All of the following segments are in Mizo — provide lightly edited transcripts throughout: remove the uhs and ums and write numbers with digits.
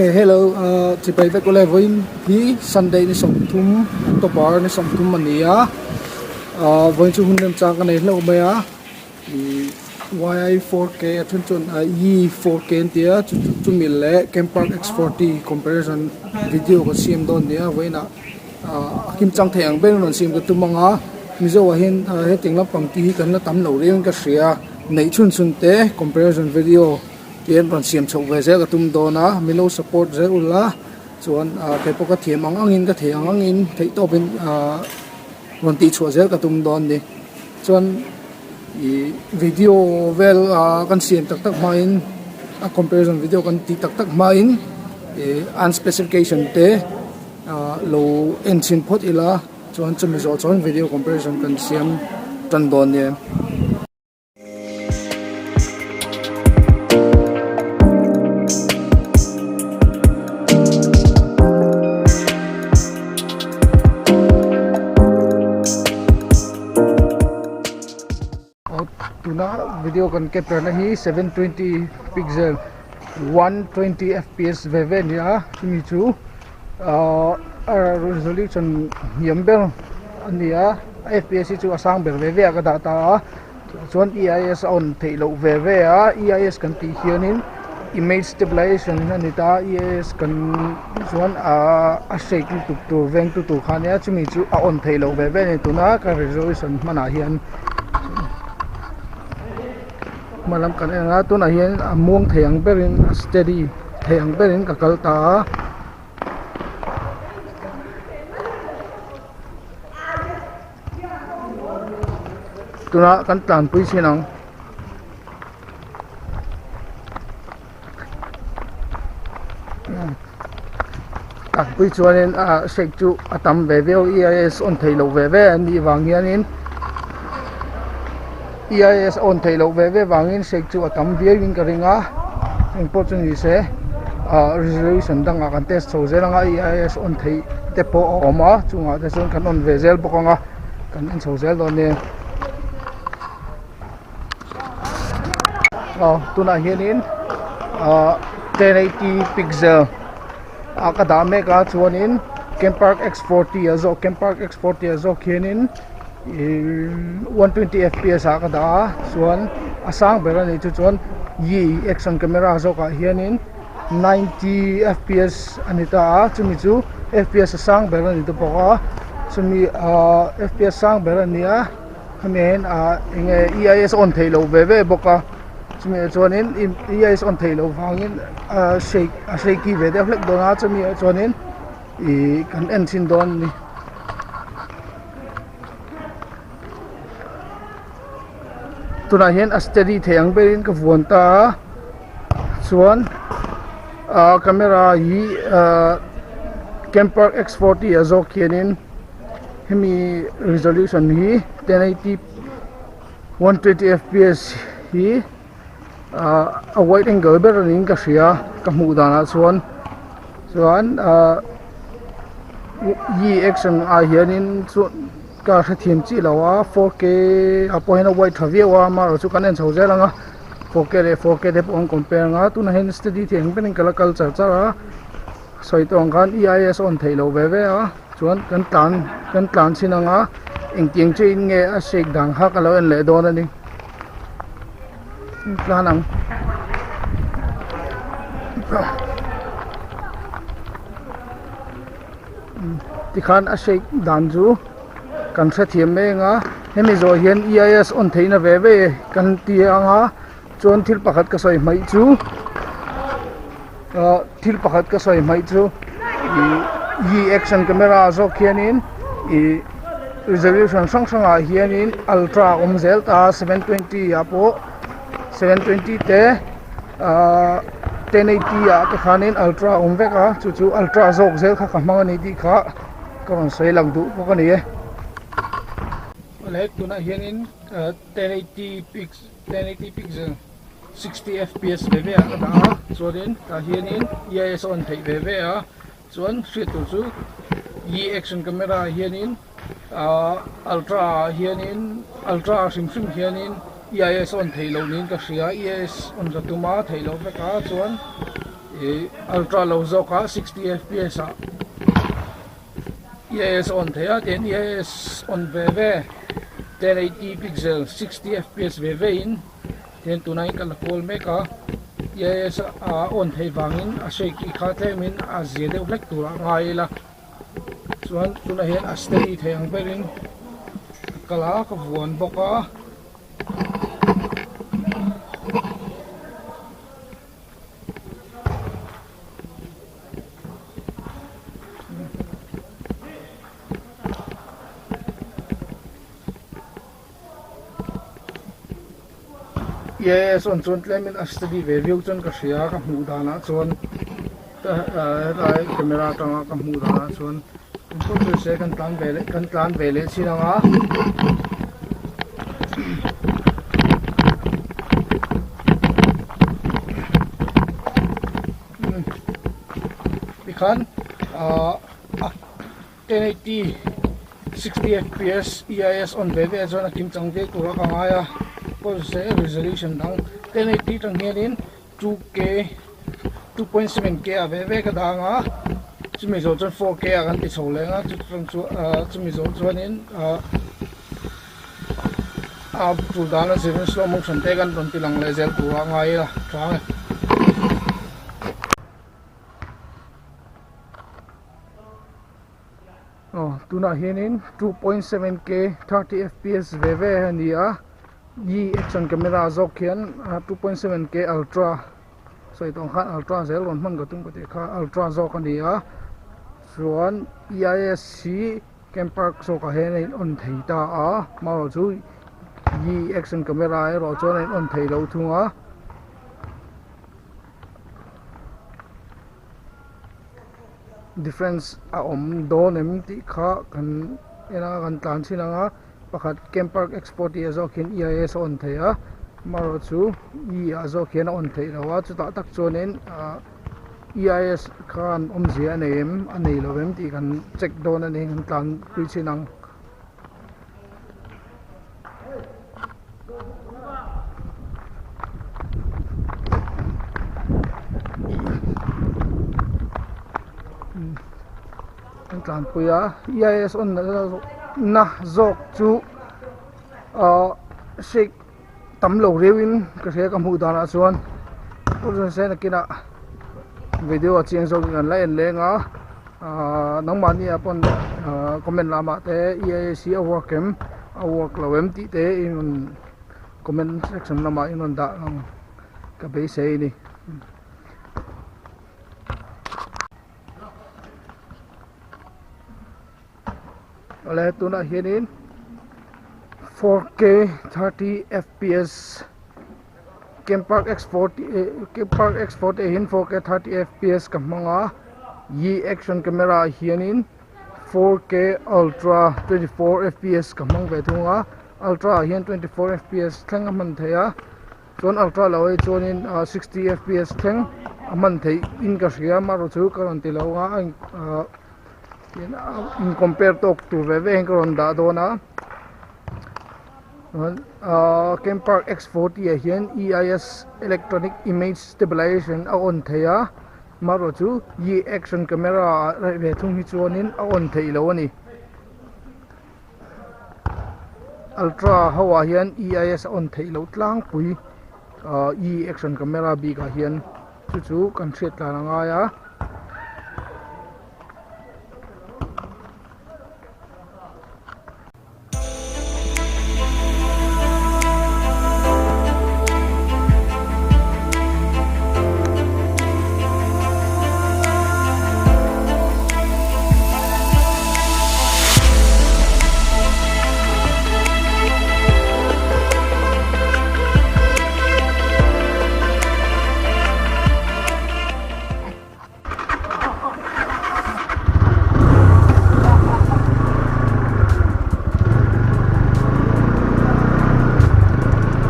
Ok hello ah chibai vek ule vawiin hi Sunday ni 30 October ni 30 a ni a ah vawiin chu hun remchang ka nei hlauh mai a ih y 4k a then chuan e 4k an ti a chu chumi leh Campark x 40 comparison video ka siam dawn a ni a vawiin ah ah a kimchang thei ang ber in rawn siam ka tum ang a Mizo ah hian hetiang lampang te hi kan la tam lo riau in ka hria neih chhun chhun te comparison video. Tihian rawn siam chhoh ve zel ka tum dawn a, min lo support zel ula chuan ah kei pawh ka thiam ang angin ka thei ang angin theih tawpin ah rawn tih chhuah zel ka tum dawn a ni. Chuan ih video vel ah kan siam tak tak hmain a comparison video kan tih tak tak hmain ih an specification te ah lo en chhin phawt ila chuan chumi zawh chuan video comparison kan siam tan dawn nia. Tuna video kan capture na hi 720 pixel 120 fps ve ve a ni a chumi chu ahh a resolution hniam ber a ni a fps hi chu a sang ber ve ve ah ka dah ta a. Chuan EIS a on theih loh ve ve a EIS kan tih hianin image stabilization a ni ta a EIS kan chuan ahh a shake lutuk tur veng tu tur kha ania chumi chu a on theih loh ve ve a ni tuna ka resolution hmanah hian hma lam kan en a tunah hian a muang thei ang berin a steady thei ang berin ka kal ta a. Tunah kan tlanpui chin ang. Tlanpui chuanin ah shake chu a tam ve viau EIS on theih loh ve ve a nih vang hianin EIS on theih loh ve ve vangin shake chu a tam viauin ka ring a engpawh chu ni se ah resolution dangah kan test chho zel anga EIS on theih te pawh a awm a chungah te chuan kan on ve zel bawk ang a kan en chho zel dawn nia aw tunah hianin ah 1080 pixel ah ka dah mek a chuanin Campark X40 a zawk Campark X40 a zawk hianin ihh 120 fps ah ka dah a chuan a sang ber a nih chu chuan yi action camera zawkah hianin 90 fps a ni ta a chumi chu fps a sang ber a ni ta bawk a chumi ahh fps sang ber a ni a hemi ah hian ahh eng nge EIS on theih loh ve ve bawk a chumi ah chuanin EIS on theih loh vangin ahh shake a shaky ve deuh hlek dawn a chumi ah chuanin ihh kan en chhin dawn a ni. Tunah hian a steady thei ang berin ka vuan ta a chuan ah camera hi ah camper x 40 ah zawk hianin hemi resolution hi 1080 120 fps hi ah a wide angle ber a niin ka hria ka hmuh danah chuan chuan ah e action ah hianin chuan. Ka hrethiam chiah lo a 4K ah pawh hian a white tha viau a amaherawh chu kan en chho zel ang a 4K leh 4K te pawh an compare ang a tunah hian steady thei ang berin ka la kal char char a sawi tawh ang khan EIS a on theih loh ve ve a chuan kan tlan kan tlan chhin ang a engtiang chiahin nge a shake dan kha ka lo en leh dawn a ni tlan ang. Tikhan a shake dan chu kan hrethiam mai ang a hemi zawh hian EIS on theihna ve ve kan ti ang a chuan thil pakhat ka sawi hmaih chu ah thil pakhat ka sawi hmaih chu ih e action camera ah zawk hianin ih resolution hrang hrang ah hianin ultra a awm zel ta a 720 ah pawh 720 te. Ahh 1080 ah te khanin ultra a awm vek a chu chu ultra zawk zel kha ka hmang a ni tih kha ka rawn sawi lang duh bawk a ni e. Awle tunah hianin 1080 pix 1080 pixel 60 fps ve ve ah ka dah a chuanin tah hianin EIS a on theih ve ve a chuan hriat tur chu e action camera ah hianin ahh ultra ah hianin ultra ah hrim hrim hianin EIS on theih loh niin ka hria EIS on ka tum a theih loh vek a chuan. Ih ultra lo zawk a 60 fps ah EIS a on thei a tihian EIS on ve ve 1080 pixel 60 fps ve ve in tihian tunah hian ka la kawl mek a EIS a on theih vangin a shake kha tlemin a zia deuh hlek tur a ngai ila chuan tunah hian a steady thei ang berin ka kal a ka vuan bawk a. Yes awn chuan tlemin a steady ve viau chuan ka hria ka hmuh danah chuan helai camera atanga ka hmuh danah chuan engpawh chu se kan tlan ve leh kan tlan ve leh chin ang a. Tikhan ahh a 1080 60 fps EIS on ve ve chuan a kim chang viau tur a ka ngai a pawh se resolution dang 1080 tang hianin 2K 2.7K ah ve ve ka dang a chumi zawh chuan 4K ah kan ti chho leh ang a chutang chu ahh chumi zawh chuanin ahh a tul dana zirin slow motion te kan rawn ti lang leh zel tur a ngai a tha ang e. Aw tunah hianin 2.7K 30 fps ve ve a ni a e action camera zawk hian 2.7K ultra sawi tawh ang khan ultra zel rawn hman ka tum ka tih kha ultra zawk a ni a chuan EIS hi Camp park zawkah hian a in on thei ta a amaherawh chu e action camera erawh chuan a in on thei lo thung a. Difference a awm dawn em tih kha kan en a kan tlan chhin ang a pakhat camp park expo tih ah zawk hian EIS a on thei a amaherawh chu E ah zawk hian a on theih loh a chutah tak chuanin ahh EIS khan awmzia a nei em a nei lo em tih kan check dawn a ni kan tlan pui chhin ang. An tlanpui a EIS on na zawk chu ahh shake tam lo riau in ka hria ka hmuh danah chuan nakinah video a chiang zawk in kan la en leng a ahh nangmahni ah pawn ahh comment lamah te EIS hi a work em a work lo em tih te in rawn comment section lamah in rawn dah ang ka beisei a ni. Awle tunah hianin 4K 30 fps Campark X40 Campark X40 ah hian 4K 30 fps ka hmang a Yi action camera ah hianin 4K ultra 24 fps ka hmang ve thung a ultra ah hian 24 fps thleng a hman theih a chuan ultra lo hi chuanin 60 fps thleng a hman theih in ka hria amaherawh chu ka rawn ti lo a ahh. In compare tawk tur ve ve hian ka rawn dah dawn a ahh Campark X40 ah hian EIS electronic image stabilization a on thei a amaherawh chu E action camera ah ve thung hi chuanin a on theih loh a ni ultra ho ah hian EIS a on theih loh tlangpui ahh E action camera bik ah hian chu chu kan hriat tlan a ngai a.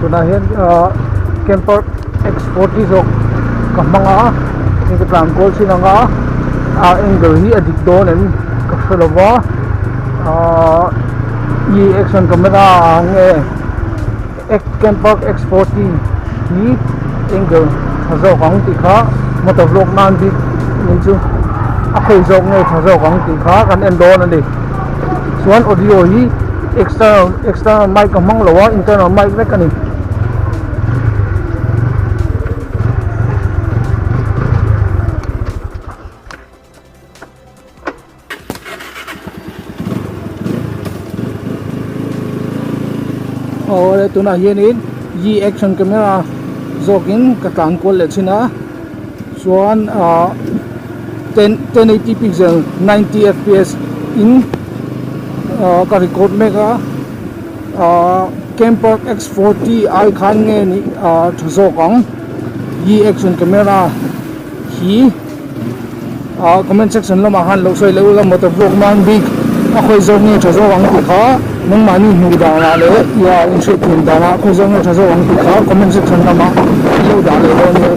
Tunah hian ahh camper x forty zawk ka hmang a hei ka tlan kual chin ang a a angle hi a dik dawn em ka hre lo va ahh e action camera ang nge camper x forty hi angle tha zawk ang tih kha. Motor vlog nan bik ni chu a khawi zawk nge tha zawk ang tih kha kan en dawn a ni. Chuan audio hi external external mic a hmang lo a internal mic vek a ni. Awle tunah hianin yi action camera zawkin ka tlan kual leh thin a chuan ah ten 1080 pixel 90 fps in ah ka record mek a ah camper x40 ai khan nge nih ah tha zawk ang yi action camera hi. Ah comment section lamah khan lo sawi leh ula motor vlog nan bik a khawi zawk nge tha zawk ang tih kha nangmahni hmuh danah leh ia inhriat thiam danah khawi zawk nge tha zawk ang tih kha comment section lamah an lo dah leh dawn nia.